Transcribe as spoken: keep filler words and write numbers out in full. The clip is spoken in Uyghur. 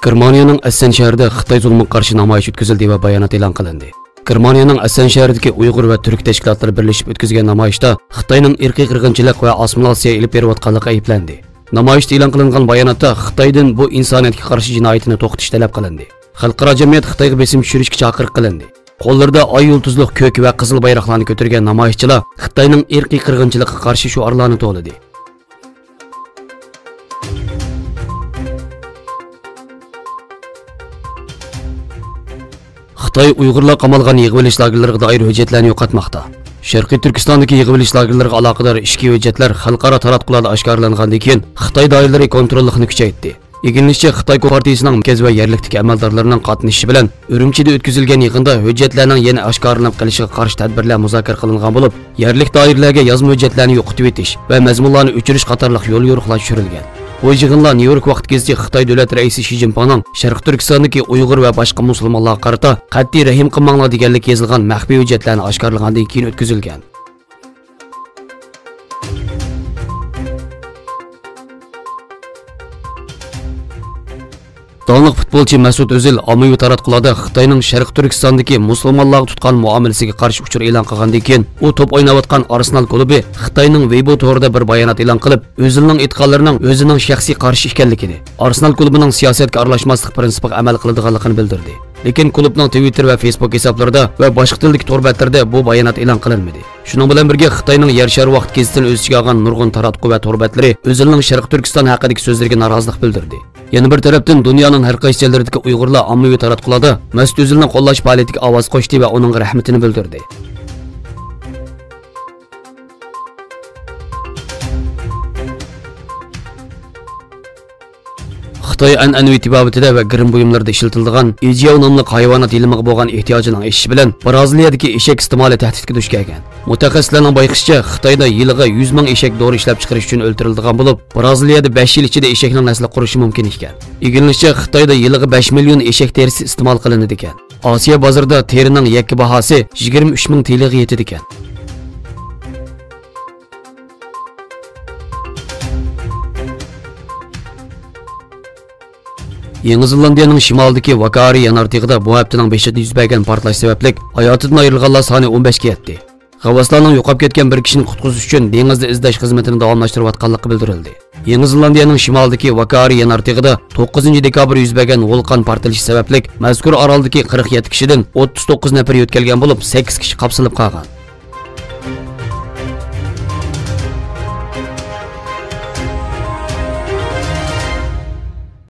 گېرمانىيەنىڭ ئەسسەن شەھىرىدە خىتاي زۇلمىغا قارشى نامايىش ئۆتكۈزۈلدى ۋە بايانات ئېلان قىلىندى. گېرمانىيەنىڭ ئەسسەن شەھىرىدىكى ئۇيغۇر ۋە تۈرك تەشكىلاتلىرى بىرلىشىپ ئۆتكۈزگەن نامايىشتا خىتاينىڭ ئىرقىي قىرغىنچىلىق ۋە ئاسسىمىلياتسىيە ئېلىپ بېرىۋاتقانلىقى ئەيىبلەندى. نامايىشتا ئېلان قىلىنغان باياناتتا خىتايدىن بۇ ئىنسانىيەتكە قارشى جىنايىتىنى توختىتىش تەلەپ قىلىندى. خەلقئارا جەمئىيەت خىتايغا بېسىم چۈشۈرۈشكە چاقىرىق قىلىندى. قوللىرىدا ئاي يۇلتۇزلۇق كۆك ۋە قىزىل بايراقلارنى كۆتۈرگەن نامايىشچىلار خىتاينىڭ ئىرقىي قىرغىنچىلىققا قارشى شوئارلارنى توۋلىدى. خىتاي ئۇيغۇرلار قامالغان يىغىۋېلىش لاگېرلىرىغا دائىر ھۆججەتلەرنى يوقاتماقتا. شەرقىي تۈركىستاندىكى يىغىۋېلىش لاگېرلىرىغا ئالاقىدار ئىچكى ھۆججەتلەر خەلقئارا تاراتقۇلاردا ئاشكارىلانغاندىن كېيىن، خىتاي دائىرىلىرى كونتروللۇقنى كۈچەيتتى. ئىگىلىنىشىچە، خىتاي كومپارتىيىسىنىڭ مەركەز ۋە يەرلىكتىكى ئەمەلدارلىرىنىڭ قاتنىشىشى بىلەن ئۈرۈمچىدە ئۆتكۈزۈلگەن يىغىندا ھۆججەتلەرنىڭ يەنە ئاشكارىلىنىپ قېلىشىغا قارشى تەدبىرلەر مۇزاكىرە قىلىنغان بولۇپ، يەرلىك دائىرىلەرگە يازما ھۆججەتلەرنى يوقىتىۋېتىش ۋە مەزمۇنلارنى ئۆچۈرۈش قاتارلىق يوليورۇقلار چۈشۈرۈلگەن. بۇ يىغىنلار نيۇ يورك ۋاقتى گېزىتى خىتاي دۆلەت رەئىسى شى جىنپىڭنىڭ شەرقىي تۈركىستاندىكى ئۇيغۇر ۋە باشقا مۇسۇلمانلارغا قارىتا قەتئىي رەھىم قىلماڭلار دېگەنلىك يېزىلغان مەخپىي ھۆججەتلەرنى ئاشكارىلىغاندىن كېيىن ئۆتكۈزۈلگەن. داڭلىق پۇتبولچى مەسۇت ئۆزىل ئاممىۋى تاراتقۇلاردا خىتاينىڭ شەرقىي تۈركىستاندىكى مۇسۇلمانلارغا تۇتقان مۇئامىلىسىگە قارشى ئۇچۇر ئېلان قىلغاندىن كېيىن، ئۇ توپ ئويناۋاتقان ئارسېنال كۇلۇبى خىتاينىڭ ۋېيبو تورىدا بىر بايانات ئېلان قىلىپ، ئۆزىلىنىڭ ئېيتقانلىرىنىڭ ئۆزىنىڭ شەخسىي قارىشى ئىكەنلىكىنى، ئارسېنال كۇلۇبىنىڭ سىياسەتكە ئارىلاشماسلىق پىرىنسىپىغا ئەمەل قىلىدىغانلىقىنى بىلدۈردى. لېكىن كۇلۇبنىڭ تىۋىتتېر ۋە فېيسبۇك ھېسابلىرىدا ۋە باشقا تىلدىكى تور بەتلىرىدە بۇ بايانات ئېلان قىلىنمىدى. شۇنىڭ بىلەن بىرگە، خىتاينىڭ يەر شارى ۋاقتى گېزىتىنى ئۆز ئىچىگە ئالغان نۇرغۇن تاراتقۇ ۋە تور بەتلىرى ئۆزىلنىڭ شەرقىي تۈركىستان ھەققىدىكى سۆزلىرىگە نارازىلىق بىلدۈردى. يەنە بىر تەرەپتىن، دۇنيانىڭ ھەر قايسى جايلىرىدىكى ئۇيغۇرلار ئاممىۋى تاراتقۇلاردا مەسۇت ئۆزىلنىڭ قوللاش پائالىيىتىگە ئاۋاز قوشتى ۋە ئۇنىڭغا رەھمىتىنى بىلدۈردى. خىتاي ئەنئەنىۋى تېبابىتىدە ۋە گىرىم بۇيۇملىرىدا ئىشلىتىلىدىغان ئىجياۋ ناملىق ھايۋانات يېلىمىغا بولغان ئېھتىياجنىڭ ئېشىشى بىلەن، بىرازىلىيەدىكى ئېشەك ئىستېمالى تەھدىتكە دۇچ كەلگەن. مۇتەخەسسىسلەرنىڭ بايقىشىچە، خىتايدا يىلىغا يۈز مىڭ ئېشەك دورا ئىشلەپچىقىرىش ئۈچۈن ئۆلتۈرۈلىدىغان بولۇپ، بىرازىلىيەدە بەش يىل ئىچىدە ئېشەكنىڭ نەسلى قۇرۇشى مۇمكىن ئىكەن. ئىگىلىنىشىچە، خىتايدا يىلىغا بەش مىليون ئېشەك تېرىسى ئىستېمال قىلىنىدىكەن. ئاسىيا بازىرىدا تېرىنىڭ يەككە باھاسى يىگىرمە ئۈچ مىڭ تىلغا يېتىدىكەن. يېڭى زېلاندىيەنىڭ شىمالىدىكى ۋاكارى يانار تېغىدا بۇ ھەپتىنىڭ بېشىدا يۈز بەرگەن پارتلاش سەۋەبلىك ھاياتىدىن ئايرىلغانلار سانى ئون بەشكە يەتتى. غەۋۋاللارنىڭ يوقاپ كەتكەن بىر كىشىنى قۇتقۇزۇش ئۈچۈن دېڭىزدا ئىزدەش خىزمىتىنى داۋاملاشتۇرۇۋاتقانلىقى بىلدۈرۈلدى. يېڭى زېلاندىيەنىڭ شىمالىدىكى ۋاكارى يانار تېغىدا توققۇزىنچى دېكابىر يۈز بەرگەن ۋۇلقان پارتلىشى سەۋەبلىك مەزكۇر ئارالدىكى قىرىق يەتتە كىشىدىن ئوتتۇز توققۇز نەپىرى يۆتكەلگەن بولۇپ، سەككىز كىشى قاپسىلىپ قالغان.